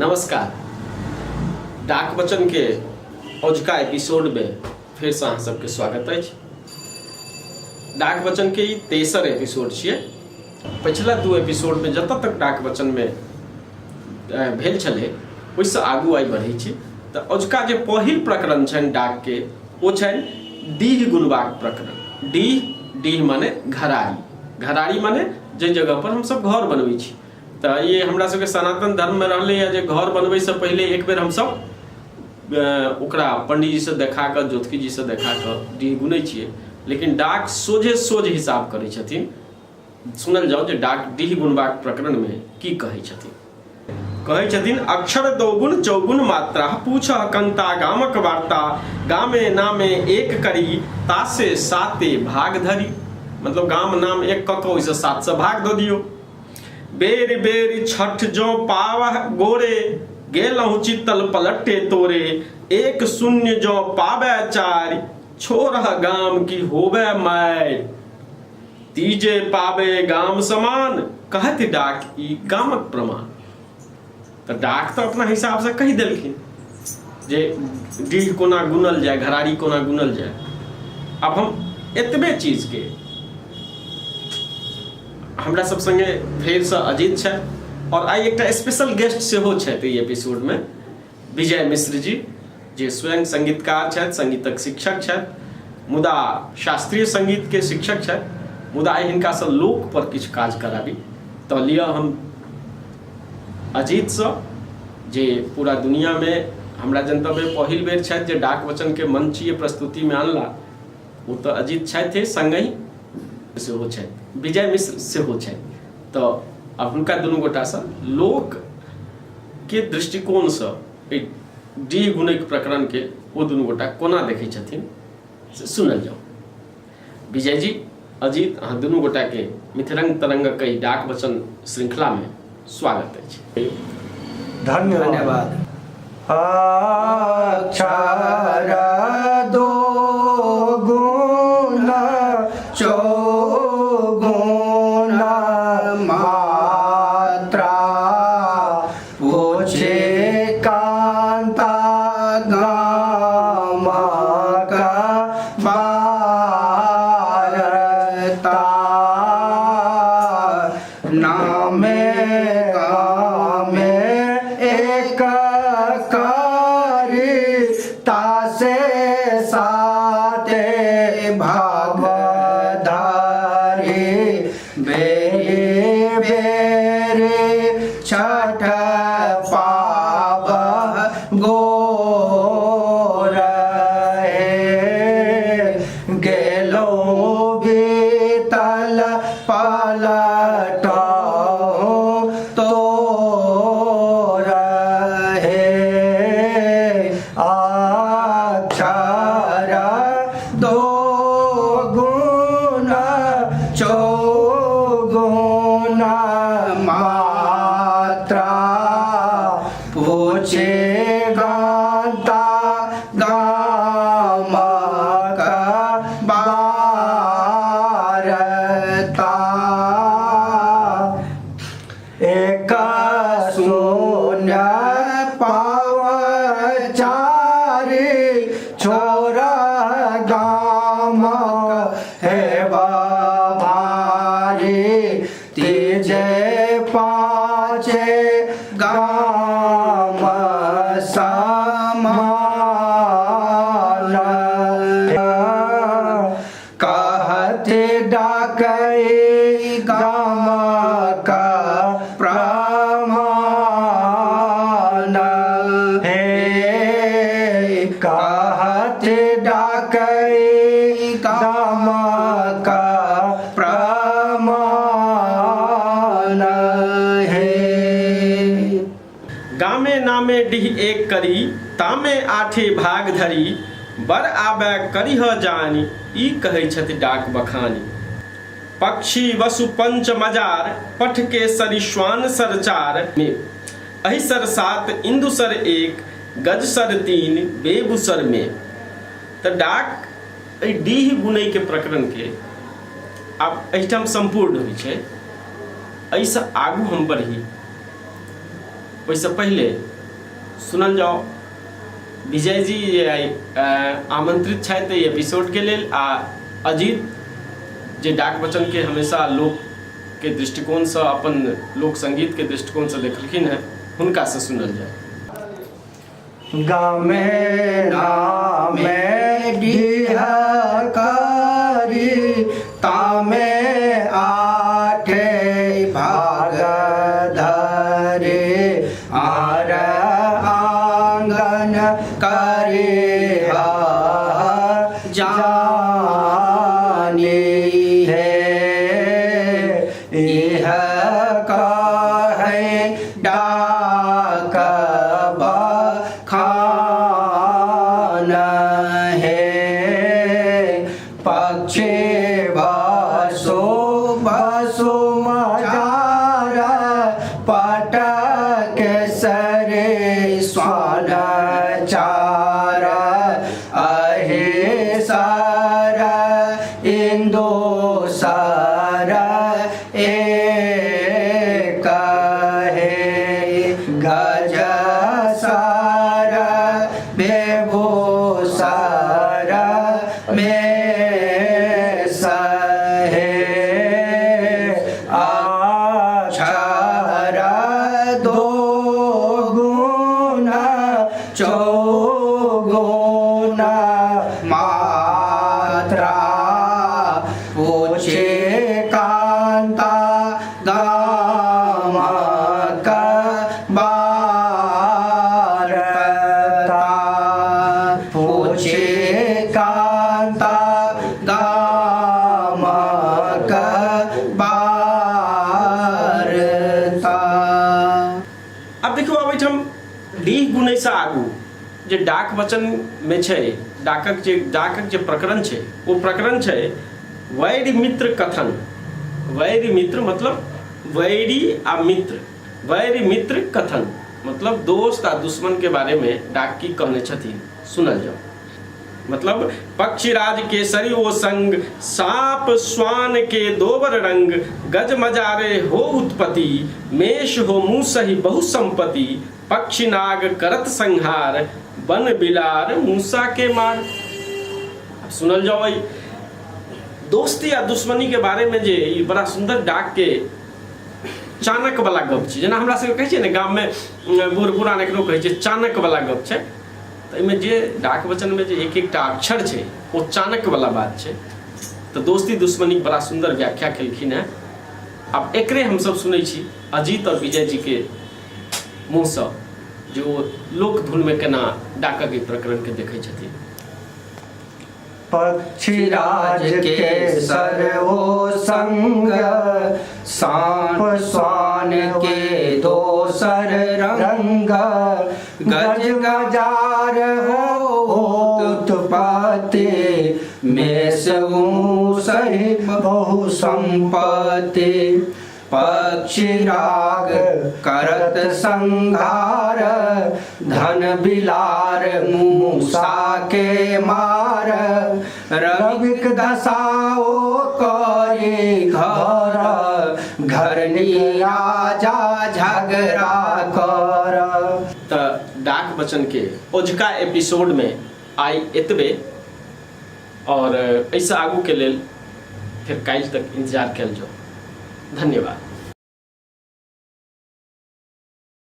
नमस्कार। डाक वचन के औझका एपिसोड में फिर से अहाँ सबके स्वागत अछि। डाक वचन के ई तेसर एपिसोड छियै। पछिला दू एपिसोड में जतऽ तक डाक वचन में भेल छलै ओहिसँ आगू आइ बढ़ै छी। तऽ औझका जे पहिल प्रकरण छनि डाक के ओ छनि डीह गुनबाक प्रकरण। डीह, डीह माने घरारी, घरारी माने जाहि जगह पर हमसब घर बनबै छी। तऽ ई हमरा सबके सनातन धर्ममे रहलैए जे घर बनबैसँ पहिले एक बेर हमसब ओकरा पंडीजीसँ देखा कऽ, ज्योतिषीजीसँ देखा कऽ डीह गुनै छियै। लेकिन डाक सोझे सोझ हिसाब करै छथिन। सुनल जाउ जे डाक डीह गुनबाक प्रकरणमे की कहै छथिन। कहै छथिन अक्षर दौगुन चौगुन मात्रा, पूछह कंता गामक वार्ता, गामे नामे एक करी तासे साते भाग धरी। मतलब गाम नाम एक कऽ कऽ ओहिसँ सात से भाग दऽ दियौ। बेर बेर छठ जँ पावह गोरे, गेलहुँ चितल पलटे तोरे, एक शून्य जँ पाबै चारि, छोड़ह गाम की होबे मारि, तीजे पाबे गाम समान, कहत डाक ई गामक प्रमाण। तऽ डाक तऽ अपना हिसाबसँ कहि देलखिन जे डीह कोना गुनल जाय, घरारी कोना गुनल जाय। आब हम एतबे चीजके हमरा सब संगे फेरसँ अजीत छथि और आइ एकटा स्पेशल गेस्ट सेहो छथि एहि एपिसोडमे, विजय मिश्र जी, जे स्वयं संगीतकार छथि, संगीतक शिक्षक छथि, मुदा शास्त्रीय संगीतके शिक्षक छथि, मुदा आइ हिनकासँ लोक पर किछु काज कराबी। तऽ लिअ हम अजीतसँ, जे पूरा दुनियामे हमरा जनतबे पहिल बेर छथि जे डाक वचनके मंचीय प्रस्तुतिमे अनला, ओ तऽ अजीत छथि, सङ्गहि सेहो छथि विजय मिश्र सेहो छथि। तऽ आब हुनका दुनू गोटासँ लोकके दृष्टिकोणसँ एहि डीह गुणैक प्रकरणके ओ दुनू गोटा कोना देखै छथिन से सुनल जाउ। विजय जी, अजीत, अहाँ दुनू गोटाके मिथिरंग तरंगक एहि डाक वचन श्रृंखलामे स्वागत अछि। धन्यवाद। अक्षर दो गुण चौगुण मात्रा, पूछे कांता गाम का वार्ता, नामे गामे एक करी तासे साते भाग धारी, बेरे बेरे छठ पाब गोर गेलो बीतल पलटो तो रहे। अक्षर दो गुण चौगुण मात्रा, पूछे गाता गाम का वार्ता, एक शून्य पाव चारि, छोरा गाम हे भारी, तीजे पाँचे गाम समान, कहते डाकै गाम का प्रमाण हे, कहते डाकै गाम का प्रमाण हे। गामे नामे डीह एक करी, तामे आठे भाग धरी, बर आबे करिह जानि, ई कहै छथि डाक बखानी। पक्षी वसु पंच मजार, पठ के सरिश्वान सर चार, एहि सर सात इंदु सर एक, गज सर तीन बेबु सर में। तऽ डाक एहि डीह गुनैके प्रकरणके आब एहिठाम सम्पूर्ण होइ छै। एहिसँ आगू हम बढ़ी, ओहिसँ पहिले सुनल जाओ विजय जी जे आइ आमंत्रित छथि एहि एपिसोडके लेल आ अजीत जे डाक वचनके हमेशा लोकके दृष्टिकोणसँ अपन लोक संगीतके दृष्टिकोणसँ देखलखिन हेँ हुनकासँ सुनल जाय। गामे नामे डीह करी तामे आठे भाग धरे आर आंगन करे जानी हे इह कहे डाक खान हे पक्षी बसो बसो मजार पटक सरे स्वान चार अहे सर इंदो सर एक हे गज सर बेबो सर में सहे अक्षर दो गुण चौगुण मात्रा पूछे कांता गामक बारता पूछे कांता गामक बारता। आब देखियौ, आब एहिठाम डीह गुनैसँ आगू जे डाक वचनमे छै, डाकक जे प्रकरण छै ओ प्रकरण छै वैर मित्र कथन। वैर मित्र मतलब वैरी आ मित्र, वैर मित्र कथन मतलब दोस्त आ दुश्मन के बारे में डाक की कहने छथिन, सुनल जाओ। मतलब पक्षीराज केसरी ओ संग, साप स्वान के दोबर रंग, गज मजारे हो उत्पत्ति, मेष हो मुँह सही बहु संपत्ति, पक्षी नाग करत संहार, वन बिलार मूसा के मार। अब सुनल जाओ ई दोस्ती आ दुश्मनी के बारे में जे ई बड़ा सुंदर डाक के चाणक्य वाला गप छै। जेना हमरा सबके कहै छियै ने गाममे बूढ़ पुरान एखनो कहै छै चाणक्य वाला गप छै, तऽ एहिमे जे डाक वचनमे जे एक एकटा अक्षर छै ओ चाणक्य वाला बात छै। तऽ दोस्ती दुश्मनी बड़ा सुंदर व्याख्या केलखिन हेँ। आब एकरे हमसब सुनै छी अजीत और विजय जी के मुँहसँ जे ओ लोक धुनमे केना डाकक ई प्रकरणके देखै छथिन। पक्षीराज के सर ओ संग, सांप स्वान के दोसर रंग, गज गजार हो उत्पत्ति, मेष सही बहु संपत्ति, पक्षी राग करत संहार, धन बिलार मूसा के मार, रविक दशाओ करे घर, घरनी राजा झगड़ा कर। तऽ डाक वचन के ओझका एपिसोड में आइ एतबे, और एहिसँ आगू के लेल फेर काल्हि तक इंतजार कयल जाउ। धन्यवाद।